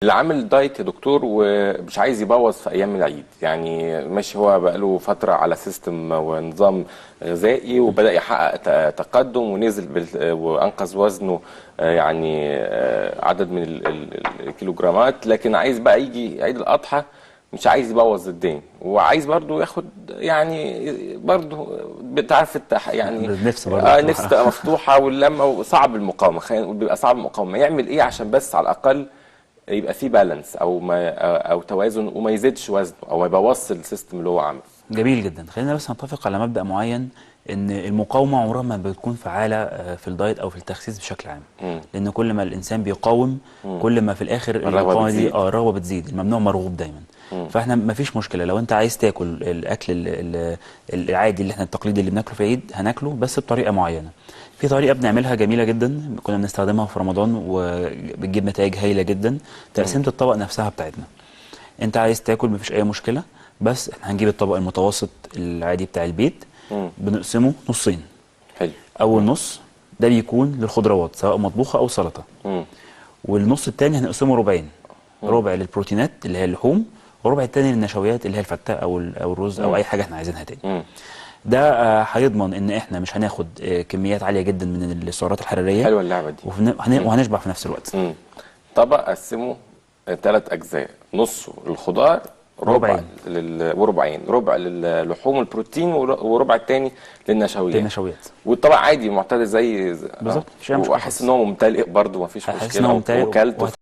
اللي عامل دايت يا دكتور ومش عايز يبوظ في ايام العيد، يعني ماشي هو بقاله فترة على system ونظام غذائي وبدا يحقق تقدم ونزل وانقذ وزنه، يعني عدد من الكيلوجرامات، لكن عايز بقى يجي عيد الاضحى مش عايز يبوظ الدنيا، وعايز برضو ياخد يعني برضو بتعرف يعني النفس برضو النفس مفتوحة. تبقى مفتوحة واللمه، وصعب المقاومه، خلينا نقول بيبقى صعب المقاومه. يعمل ايه عشان بس على الاقل يبقى في balance او ما او توازن وما يزيدش وزنه او ما يبوظش ال system اللي هو عامله؟ جميل جدا. خلينا بس نتفق على مبدأ معين، ان المقاومة عمرها ما بتكون فعالة في الدايت او في التخسيس بشكل عام. لان كل ما الانسان بيقاوم كل ما في الاخر الرغبة المقاومة دي بتزيد. الرغبة بتزيد، الممنوع مرغوب دايما. فاحنا ما فيش مشكلة لو انت عايز تاكل الاكل العادي اللي احنا التقليدي اللي بناكله في العيد، هناكله بس بطريقة معينة. في طريقة بنعملها جميلة جدا كنا بنستخدمها في رمضان وبتجيب نتائج هايلة جدا، تقسيمة الطبق نفسها بتاعتنا. انت عايز تاكل مفيش اي مشكلة، بس احنا هنجيب الطبق المتوسط العادي بتاع البيت، بنقسمه نصين. حلو. اول نص ده بيكون للخضروات سواء مطبوخه او سلطة. والنص التاني هنقسمه ربعين، ربع للبروتينات اللي هي اللحوم، وربع التاني للنشويات اللي هي الفته او الرز او اي حاجة احنا عايزينها تاني. ده هيضمن ان احنا مش هناخد كميات عالية جدا من السعرات الحرارية. حلوة اللعبة دي. وهنشبع في نفس الوقت. طبق قسمه ثلاث اجزاء، نصه للخضار، ربع ربعين. وربعين، ربع للحوم البروتين وربع التاني للنشويات. للنشويات. والطبق عادي معتاد زي بالظبط، مفيش أي مشكلة واحس ان هو ممتلئ برضه، مفيش هحس مشكلة ان هو ممتلئ. وكلته.